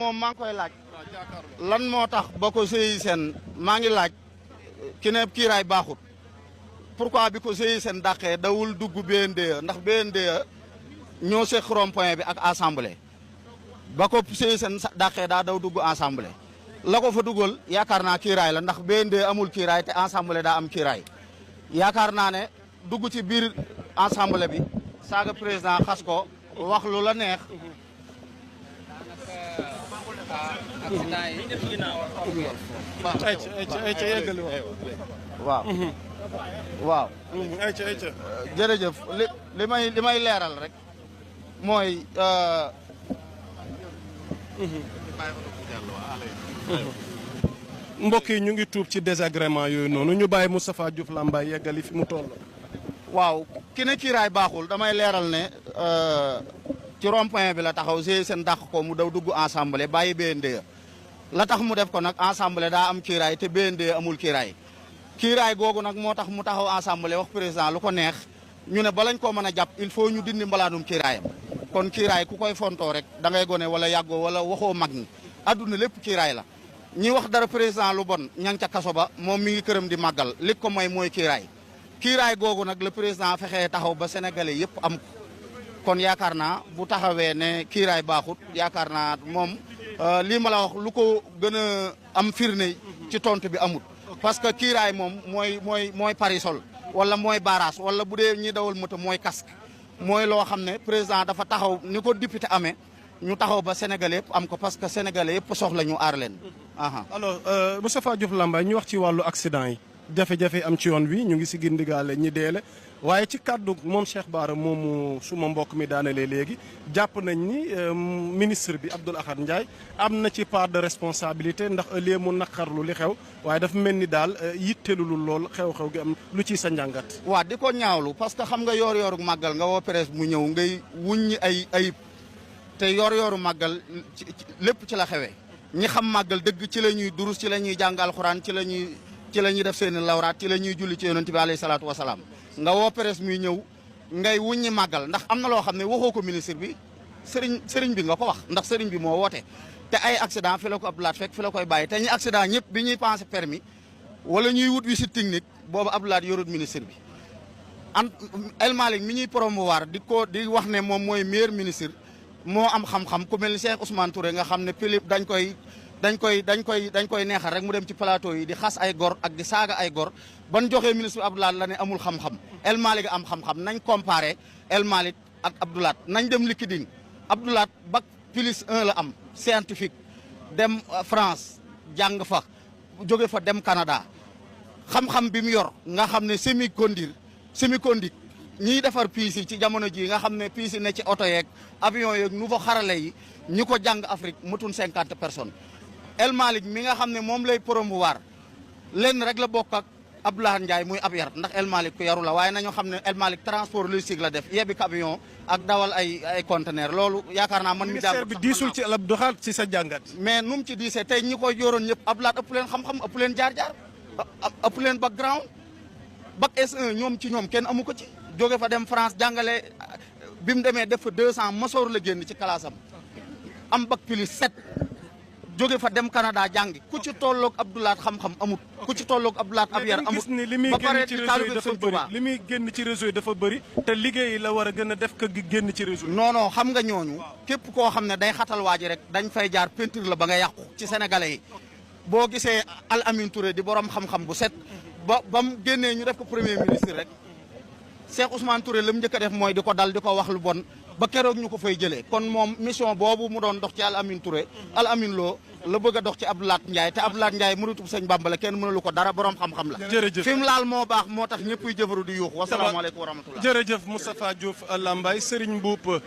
moom maa ngi koy laaj lan moo tax ba ko GIGN maa ngi laaj ki ne kiiraay baaxut pourquoi bi ko GIGN dàqee dawul dugg BNDE ndax BNDE ñoo seq rond-point bi ak assemblée ba ko GIGN dàqee daa daw dugg assemblée la ko fa dugal yaakaar naa kiiraay la ndax BNDE amul kiiraay te assemblée daa am kiiraay yaakaar naa ne dugg ci biir assemblée bi saaga président xas ko wax lu la neex. waaw waaw jërëjëf li may leeral rek mooy mbokk yi ñu ngi tuub ci désagrément yooyu noonu ñu bàyyi Moustapha Diouf Lambaye yeggali fi mu toll. waaw ki ne kiiraay baaxul damay leeral ne ci rond-point bi la taxaw GIGN dàq ko mu daw dugg assemblée bàyyi BNDE la tax mu def ko nag assemblée daa am kiiraay te BNDE amul kiiraay kiiraay googu nag moo tax mu taxaw assemblée wax président lu ko neex ñu ne balañ koo mën a jàpp il faut ñu dindi mbalaanum kiiraayam kon kiiraay ku koy fontoo rek da ngay gone wala yàggoo wala waxoo mag ñi adduna lépp kiiraay la ñi wax dara président lu bon ña ngi ca kaso ba moom mi ngi këram di màggal li ko may mooy kiiraay kiiraay googu nag le président fexee taxaw ba sénégalais yëpp am ko kon yaakaar naa bu taxawee ne kiiraay baaxut yaakaar naa moom lii ma la wax lu ko gën a am firnde ci tontu bi amut parce que kiiraay moom mooy parisol wala mooy barrage wala bu dee ñi dawal moto mooy casque mooy loo xam ne président dafa taxaw ni ko député amee ñu taxaw ba sénégalais yëpp am ko parce que sénégalais yëpp soxla ñu aar leen. alors Moustapha Diouf Lambaye ñu wax ci wàllu accident yi jafe-jafe am ci yoon wi ñu ngi si gindigaale ñi deele waaye ci kàddu moom Cheikh Bara moomu suma mbokk mi daanelee léegi jàpp nañ ni ministre bi Abdoul Ahad Ndiaye am na ci part de responsabilité ndax ëllëgee mu naqarlu li xew waaye dafa mel ni daal yitteelul lool xew-xew gi am lu ciy sa njàngat. waaw di ko ñaawlu parce que xam nga yor-yoru màggal nga woo presse mu ñëw ngay wuññi ay ayib te yor-yoru màggal lépp ci la xewee ñi xam màggal dëgg ci la ñuy durus ci la ñuy jàng alxuraan ci la ñuy def seen lawraat ci la ñuy julli ci yonent bi alayhi salaatu wasalaam nga woo presse muy ñëw ngay wuññi màggal ndax am na loo xam ne waxoo ko ministre bi sëriñ bi nga ko wax ndax sëriñ bi moo woote te ay accident fi la ko Abdoulaye fekk fi la koy bàyyi te ñi accident ñëpp bi ñuy passé permis wala ñuy wut visite technique boobu Abdoulaye yorut ministre bi El Malick mi ñuy promouvoir di wax ne moom mooy meilleur ministre moo am xam-xam ku mel ni Cheikh Ousmane Touré nga xam ne Philippe dañ koy neexal rek mu dem ci plateau yi di xas ay gor ak di saaga ay gor ban joxee ministre Abdoulaye la ne amul xam-xam El Malick am xam-xam nañ comparé El Malick ak Abdoulaye nañ dem liquiding Abdoulaye bac plus 1 la am scientifique dem France jàng fa jóge fa dem Canada xam-xam bi mu yor nga xam ne semi-conducteur ñiy defar piis yi ci jamono ji nga xam ne piis yi ne ci oto yeeg avion yeeg nouveau xarale yi ñi ko jàng Afrique mutun 50 personnes El Malick mi nga xam ne moom lay promouvoir lenn rek la bokk ak Abdoulaye Ndiaye muy ab yar ndax El Malick ku yaru la waaye nañoo xam ne El Malick transport logistique la def yebbi avion ak dawal ay conteneur loolu yaakaar naa man mi jàng ministère bi diisul ci Abdou Khadre ci sa jàngat mais nu mu ci diisee tey ñi koy yoroon ñëpp Abdoulaye ëpp leen xam-xam ëpp leen jaar-jaar ëpp leen background bac S1 ñoom ci ñoom kenn amu ko ci jóge fa dem France jàngale bi mu demee def fa 200 masoor la génn ci classe am bac plus 7 jóge fa dem Canada jàngi ku ci tolloog Abdoulaye xam-xam amut ku ci tolloog Abdoulaye ab yar amut ni li muy génn ci réseau yi dafa bëri li muy génn ci réseau yi dafa bëri te liggéey la war a gën a def ka génn ci réseau yi non xam nga ñooñu képp koo xam ne day xatal waa ji rek dañ fay jaar peinture la ba nga yàqu ci sénégalais yi boo gisee Al Amin Touré di borom xam-xam bu set ba mu génnee ñu def ko premier ministre rek Cheikh Ousmane Touré la mu njëkk a def mooy di ko dal di ko wax lu bon ba keroog ñu ko fay jëlee kon moom mission boobu mu doon dox ci Al Amin Touré Al Amin Lo la bëgg a dox ci Abdoulaye Ndiaye te Abdoulaye Ndiaye mënutub sëñ Bamba la kenn mënalu ko dara borom xam-xam la. jërëjëf fi mu laal moo baax moo tax ñëpp jëfaru di yuux wasalaamaaleykum wa rahmatullah. jërëjëf Moustapha Diouf Lambaye Serigne Mboup